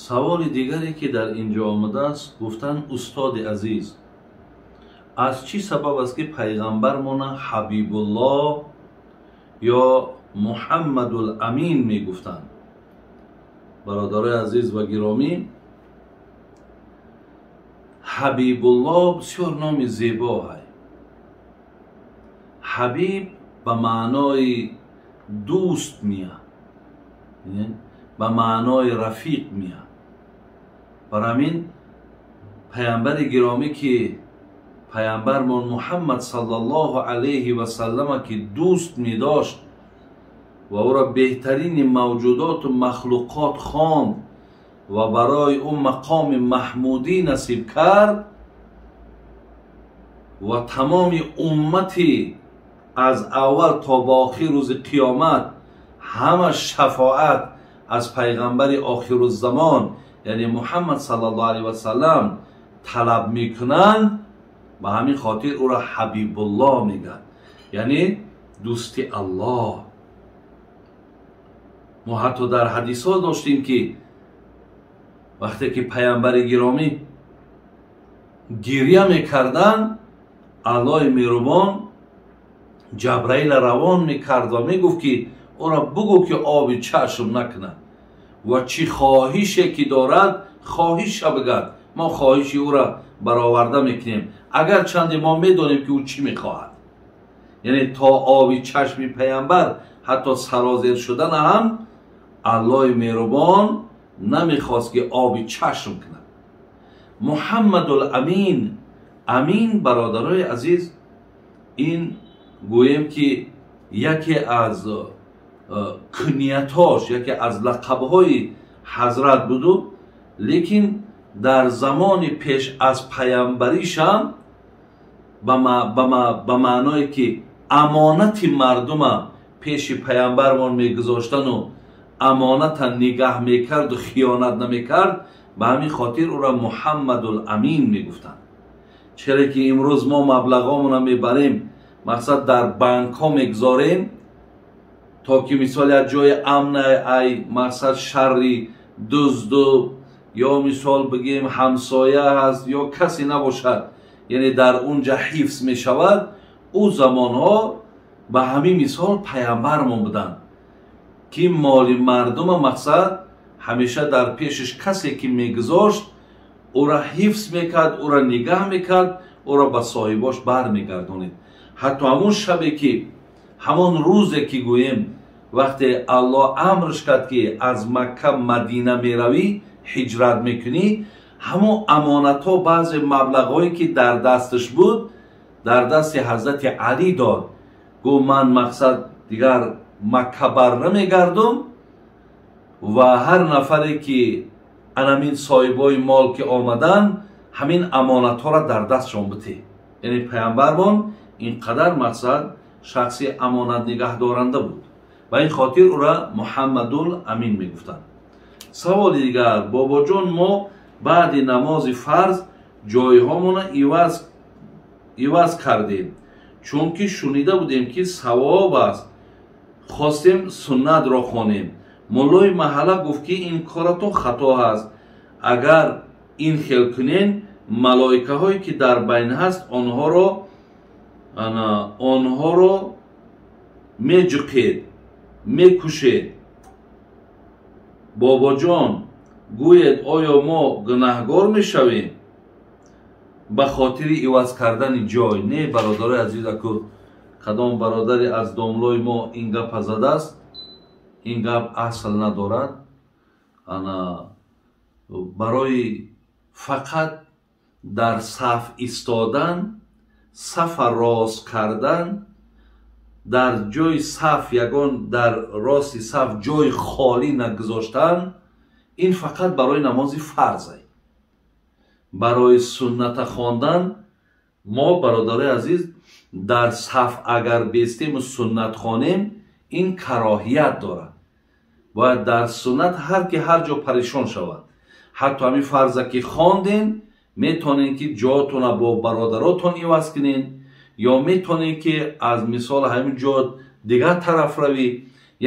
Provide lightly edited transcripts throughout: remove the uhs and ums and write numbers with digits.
Саволи дигаре, ки дар ин ҷо омадааст, гуфтанд: устоди азиз, аз чӣ сабаб аст, ки пайғамбармона Ҳабибуллоҳ ё Муҳаммадул Амин мегуфтанд? Бародарои азиз ва гиромӣ, Ҳабибуллоҳ бисёр номи зебо ҳай. Ҳабиб ба маънои дӯст меяд, ба маънои рафиқ меяд. Бар ҳамин паямбари гиромӣ, ки паямбармон Муҳаммад саллаллоҳу алайҳи васаллама ки дӯст медошт ва ӯро беҳтарини мавҷудоту махлуқот хонд ва барои ӯ мақоми маҳмудӣ насиб кард ва тамоми уммати аз аввал то ба охир рӯзи қиёмат ҳама шафоат аз пайғамбари охируззамон, яъне Муҳаммад саллаллоҳу алайҳи васаллам талаб мекунанд, ба ҳамин хотир ӯро Ҳабибуллоҳ мегӯянд, яъне дӯсти Аллоҳ. Мо ҳатто дар ҳадисҳо доштем, ки вақте ки паямбари гиромӣ гирья мекарданд, Аллоҳи меҳрубон Ҷабраила равон мекард ва мегуфт, ки ӯро бугӯ, ки оби чашм накунад ва чӣ хоҳише ки дорад, хоҳиша бигӯяд, мо хоҳиши ӯро бароварда мекунем, агарчанде мо медонем, ки ӯ чӣ мехоҳад. Яъне то оби чашми паямбар ҳатто сарозер шудан ҳам Аллоҳи меҳрубон намехост, ки оби чашм кунад. Муҳаммадул Амин, Амин, бародарои азиз, ин гӯем, ки яке аз куниятош, яке аз лақабҳои ҳазрат буду, лекин дар замони пеш аз паямбаришам ба маъное ки амонати мардума пеши паямбармон мегузоштану амоната нигаҳ мекарду хиёнат намекард, ба ҳамин хотир ӯро Муҳаммадул Амин мегуфтанд. Чаре ки имрӯз мо маблағҳомона мебарем, мақсад, дар банкҳо мегузорем, то ки мисол як ҷои амна ай, мақсад, шарри дузду ё мисол бигем ҳамсоя ҳаст ё касе набошад, яъне дар он ҷа ҳифз мешавад. Ӯ замонҳо ба ҳамин мисол паямбармон буданд, ки моли мардума, мақсад, ҳамеша дар пешаш касе ки мегузошт, ӯра ҳифз мекард, ӯра нигаҳ мекард, ӯро ба соҳибош бармегардонид. Ҳатто ҳамон шабе ки, ҳамон рӯзе ки гӯем, вақте Аллоҳ амрш кард, ки аз Макка Мадина меравӣ, ҳиҷрат мекунӣ, ҳамон амонатҳо, баъзе маблағҳое ки дар дасташ буд, дар дасти ҳазрати Алӣ дод. Гуфт: ман, мақсад, дигар Макка бар намегардум ва ҳар нафаре ки анамин соҳибои мол ки омаданд, ҳамин амонатҳоро дар дастшон битӣ. Яъне паямбармон ин қадар, мақсад, шахси амонат нигаҳдоранда буд, ба ин хотир ӯра Муҳаммадул Амин мегуфтанд. Саволи дигар: бобоҷон, мо баъди намози фарз ҷойҳомона иваз кардем, чунки шунида будем, ки савоб аст, хостем суннатро хонем. Муллои маҳалла гуфт, ки ин коратон хато ҳаст, агар ин хел кунен, малоикаҳое ки дар байн ҳаст, онҳоро меҷуқед, мекушед. Бобоҷон, гӯед, оё мо гунаҳгор мешавем ба хотири иваз кардани ҷой? Не, бародарои азиз, аку кадом бародаре аз домлои мо ин гапа задааст, ин гап асл надорад. Ана барои фақат дар саф истодан, сафа рост кардан, дар ҷои саф ягон дар рости саф ҷои холӣ нагузоштан, ин фақат барои намози фарзе. Барои сунната хондан мо, бародарои азиз, дар саф агар бестему суннат хонем, ин кароҳият дорад. Бояд дар суннат ҳар ки ҳар ҷо парешон шавад. Ҳатто ҳамин фарза ки хондем, метавонем, ки ҷоатона бо бародаротон иваз кунем ё метавонем, ки аз мисол ҳамин ҷо дигар тараф равӣ,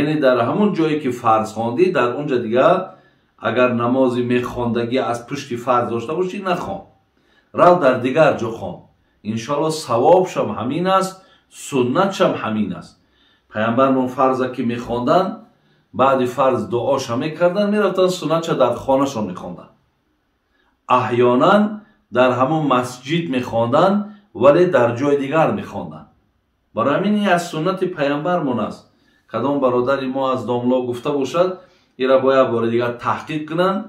яъне дар ҳамон ҷое ки фарз хондӣ, дар он ҷо дигар Агар намози мехондагӣ аз пушти фарз дошта бошӣ, нахон, рав дар дигар ҷо хон. Иншоалло савобшам ҳамин аст, суннатшам ҳамин аст. Пайғамбармон фарза ки мехонданд, баъди фарз дуоша мекарданд, мерафтанд суннатша дар хонашон мехонданд. Аҳёнан дар ҳамон масҷид мехонданд, вале дар ҷои дигар мехонданд. Барои ҳамин ин аз суннати пайғамбармон аст. Кадом бародари мо аз домло гуфта бошад, ира бояд бори дигар таҳқиқ кунанд.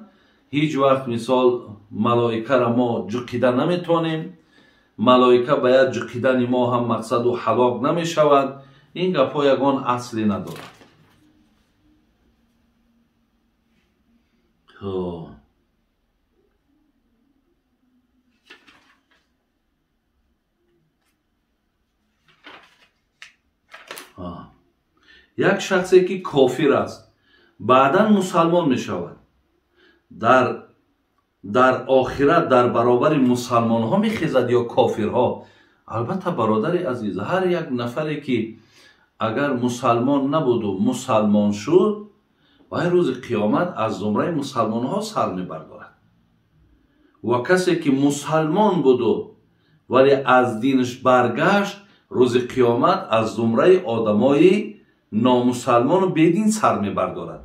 Ҳеҷ вақт мисол малоикаро мо ҷуқида наметавонем. Малоика ба як ҷуқидани мо ҳам мақсаду ҳалок намешавад. Ин гапҳо ягон асле надорад. Як шахсе ки кофир аст, баъдан мусалмон мешавад, дар охират дар баробари мусалмонҳо мехезад ё кофирҳо? Албатта, бародари азиз, ҳар як нафаре ки агар мусалмон набуду мусалмон шуд, вай рӯзи қиёмат аз зумраи мусалмонҳо сар мебардорад. Ва касе ки мусалмон буду вале аз динаш баргашт, рӯзи қиёмат аз зумраи одамои номусалмону бедин сар мебардорад.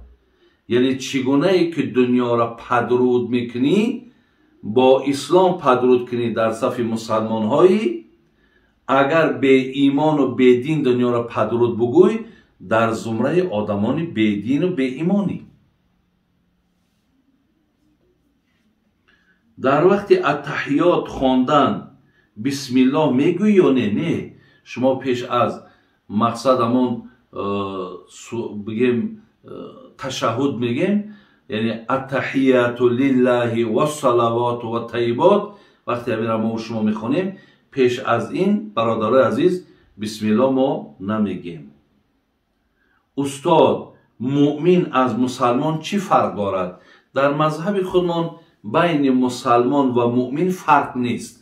Яъне чӣ гунае ки дунёро падруд мекунӣ, бо ислом падруд кунӣ дар сафи мусалмонҳоӣ, агар беимону бедин дунёро падруд бугӯй, дар зумраи одамони бедину беимонӣ. Дар вақти аттаҳиёт хондан бисмиллоҳ мегӯӣ ё не? Не, шумо пеш аз мақсад ҳамон бигем ташаҳҳуд мегем, яъне аттаҳияту лиллаҳи вассалавоту ваттайибот, вақте ҳаминро мо шумо мехонем, пеш аз ин бародарои азиз бисмиллоҳ мо намегем. Устод, муъмин аз мусалмон чӣ фарқ дорад? Дар мазҳаби худмон байни мусалмон ва муъмин фарқ нест.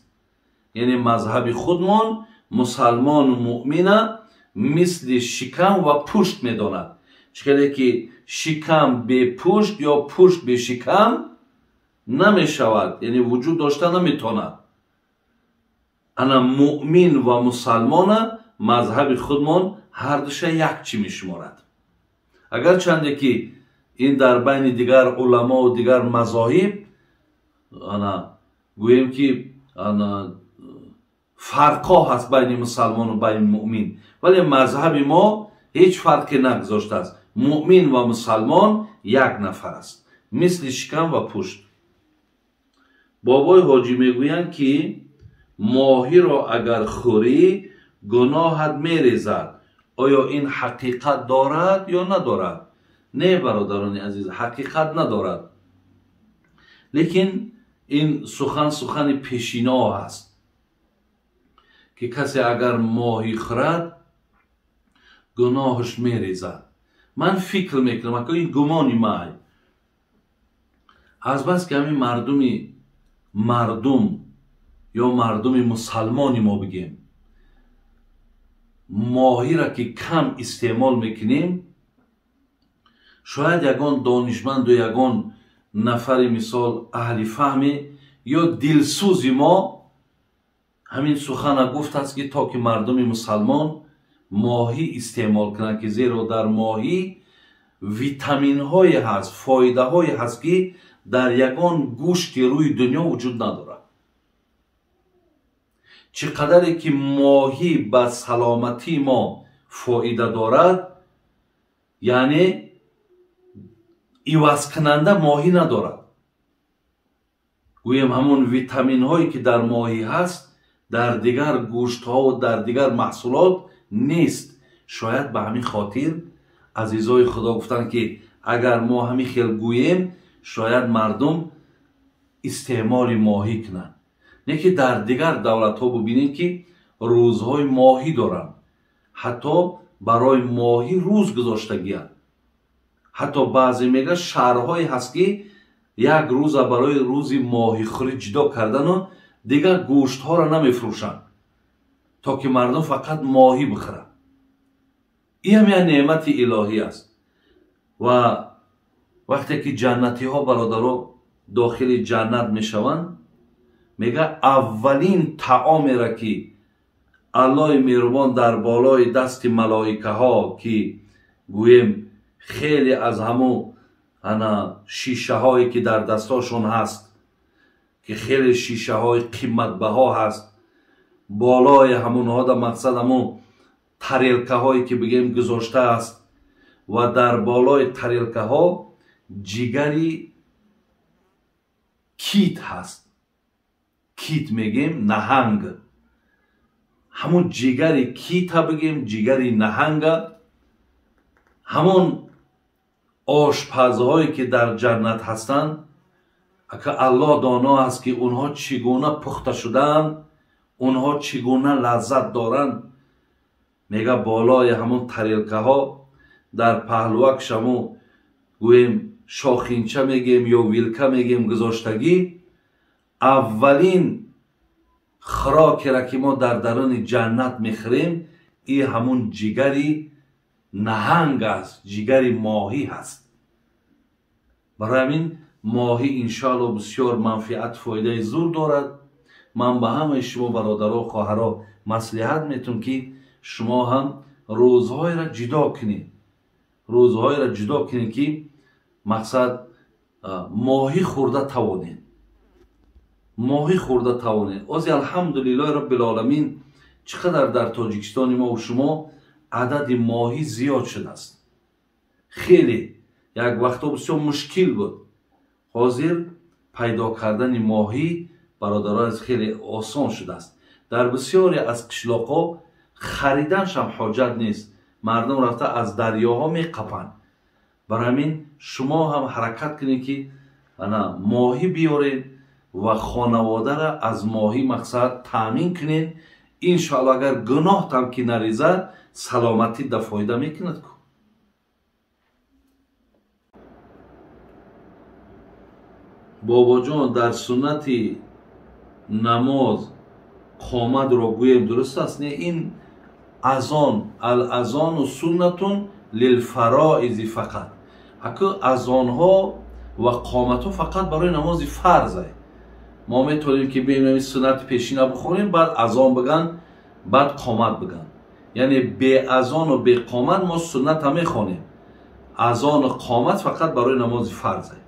Яъне мазҳаби худмон мусалмону муъмина мисли шикам ва пушт медонад. Чӣ хеле ки шикам бепушт ё пушт бешикам намешавад, яъне вуҷуд дошта наметавонад. Ана муъмин ва мусалмона мазҳаби худмон ҳардуша як чӣ мешуморад. Агарчанде ки ин дар байни дигар уламову дигар мазоҳиб ана гӯем ки ана фарқҳо ҳаст байни мусалмону байни муъмин, вале мазҳаби мо ҳеҷ фарқе нагузоштааст. Муъмин ва мусалмон як нафар аст, мисли шикам ва пушт. Бобои ҳоҷӣ мегӯянд ки моҳиро агар хӯрӣ гуноҳат мерезад. Оё ин ҳақиқат дорад ё надорад? Не, бародарони азиз, ҳақиқат надорад. Лекин ин сухан сухани пешино аст ки касе агар моҳӣ хӯрад гуноҳаш мерезад. Ман фикр мекунам, ака ин гумони май, азбаски ҳамин мардум ё мардуми мусалмони мо бигем, моҳиро ки кам истеъмол мекунем, шояд ягон донишманду ягон нафари мисол аҳли фаҳме ё дилсӯзи мо ҳамин сухана гуфтааст ки то ки мардуми мусалмон моҳӣ истеъмол кунанд, ки зеро дар моҳӣ витаминҳое ҳаст, фоидаҳое ҳаст ки дар ягон гӯшти рӯи дунё вуҷуд надорад. Чӣ қадаре ки моҳӣ ба саломатии мо фоида дорад, яъне ивазкунанда моҳӣ надорад. Гӯем ҳамон витаминҳое ки дар моҳӣ ҳаст дар дигар гӯштҳову дар дигар маҳсулот нест. Шояд ба ҳамин хотир азизои Худо гуфтанд ки агар мо ҳамин хел гӯем, шояд мардум истеъмоли моҳӣ кунанд. Не ки дар дигар давлатҳо бубинем ки рӯзҳои моҳӣ доранд, ҳатто барои моҳӣ рӯз гузоштагианд. Ҳатто баъзе мегӯянд шаҳрҳое ҳаст ки як рӯза барои рӯзи моҳихӯрӣ ҷудо кардану дигар гӯштҳоро намефурӯшанд, то ки мардум фақат моҳӣ бихӯранд. Ин ҳам як неъмати илоҳӣ аст. Ва Вақте ки ҷаннатиҳо бародаро дохили ҷаннат мешаванд, мега аввалин таомеро ки Аллоҳи меҳрубон дар болои дасти малоикаҳо, ки гӯем хеле аз ҳамун ана шишаҳое ки дар дастошон ҳаст, ки хеле шишаҳои қиматбаҳо ҳаст, болои ҳамунҳо да мақсад ҳамун тарелкаҳое ки бигем гузоштааст ва дар болои тарелкаҳо ҷигари кит ҳаст. Кит мегем наҳанг. Ҳамун ҷигари кита бигем, ҷигари наҳанга, ҳамон ошпазҳое ки дар ҷаннат ҳастанд, ака Аллоҳ доно аст ки онҳо чӣ гуна пухта шудаанд, онҳо чӣ гуна лаззат доранд. Мега болои ҳамон тарелкаҳо дар паҳлувак шамо гӯем шохинча мегем ё вилка мегем гузоштагӣ, аввалин хӯрокеро ки мо дар даруни ҷаннат мехӯрем, и ҳамун ҷигари наҳанг аст, ҷигари моҳӣ ҳаст. Барои ҳамин моҳӣ иншоалло бисёр манфиат, фоидаи зур дорад. Ман ба ҳамаи шумо бародаро, хоҳаро маслиҳат метум ки шумо ҳам рӯзҳоеро ҷудо кунед, рӯзҳоеро ҷудо кунед ки мақсад моҳӣ хӯрда тавонед, моҳӣ хӯрда тавонед. Ози алҳамдулиллоҳи роббил оламин чӣ қадар дар Тоҷикистони мо шумо адади моҳӣ зиёд шудааст. Хеле як вақто бисёр мушкил буд. Ҳозир пайдо кардани моҳӣ бародаро аз хеле осон шудааст. Дар бисёре аз қишлоқҳо хариданшам ҳоҷат нест, мардум рафта аз дарёҳо меқапанд. Барои ҳамин шумо ҳам ҳаракат кунед ки ана моҳӣ биёред ва хонаводаро аз моҳӣ мақсад таъмин кунед. Иншоалло агар гуноҳтам ки нарезад, саломатӣ да фоида мекунад ку. Бобоҷон, дар суннати намоз қомадро гӯем дуруст аст? Не, ин азон, алазону суннатун лилфароизи фақат. Аку азонҳо ва қоматҳо фақат барои намози фарз ай. Мо метавонем ки биёем ин суннати пешина бихонем, баъд азон биган, баъд қомат биган. Яъне беазону беқомат мо сунната мехонем. Азону қомат фақат барои намози фарз ай.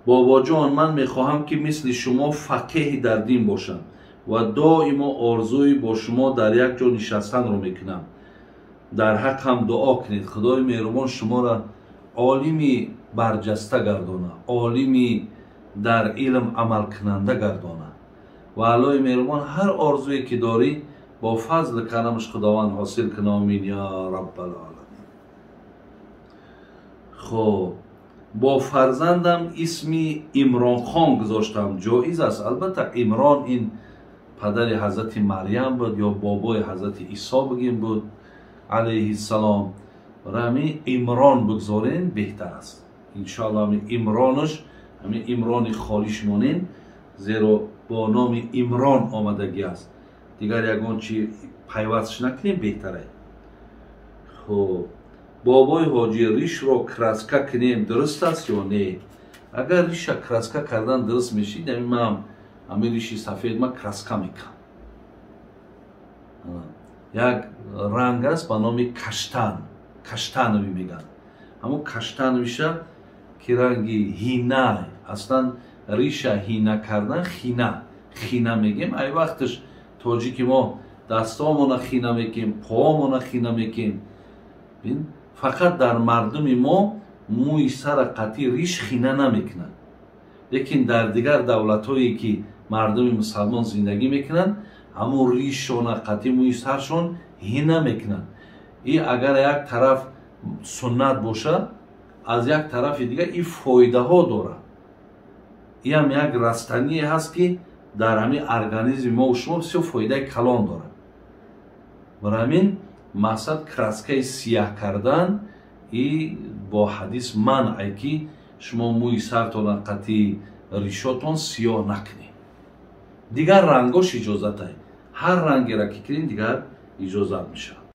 Бобоҷон, ман мехоҳам ки мисли шумо фақеҳи дар дин бошам ва доимо орзуи бо шумо дар як ҷо нишастанро мекунам. Дар ҳаққам дуо кунед. Худои меҳрубон шуморо олими барҷаста гардона, олими дар илм амалкунанда гардона ва Аллоҳи меҳрубон ҳар орзуе ки дорӣ бо фазли карамаш Худованд ҳосил куна. Омин ё раббал оламин. Хоб, бо фарзандам исми Имронхон гузоштам, ҷоиз аст? Албатта Имрон ин падари ҳазрати Марьям буд ё бобои ҳазрати Исо бигем буд алайҳиссалом. Барои ҳамин Имрон бигзорен беҳтар аст. Иншоалло ҳамин Имронаш, ҳамин Имрони холиш монен, зеро бо номи Имрон омадагӣ аст. Дигар ягон чи пайвастш накунем беҳтар аст. Хуб, бобои ҳоҷӣ, ришро краска кунем дуруст аст ё не? Агар риша краска кардан дуруст мешид, ҳамин ман ҳамин риши сафед ма краска мекунам. Як ранг аст ба номи каштан, каштанови мегӯянд. Ҳамон каштановиша ки ранги ҳина, аслан риша ҳина кардан хина, хина мегем. Ай вақташ тоҷики мо дастомона хина мекунем, поомона хина мекунем. Бин, фақат дар мардуми мо мӯи сара қатъи риш хина намекунанд. Лекин дар дигар давлатҳое ки мардуми мусалмон зиндагӣ мекунанд, ҳамун ришона қатъи мӯи саршон ҳина мекунанд. И агар як тараф суннат бошад, аз як тарафи дигар и фоидаҳо дорад. Иам як растание ҳаст ки дар ҳамин организми мо шумо бисёр фоидаи калон дорад. Барои ҳамин мақсад краскаи сияҳ кардан и бо ҳадис манъе ки шумо мӯи сартона қатъи ришотон сиёҳ накунед. Дигар рангош иҷозат ай. Ҳар рангеро ки кунед дигар иҷозат мешавад.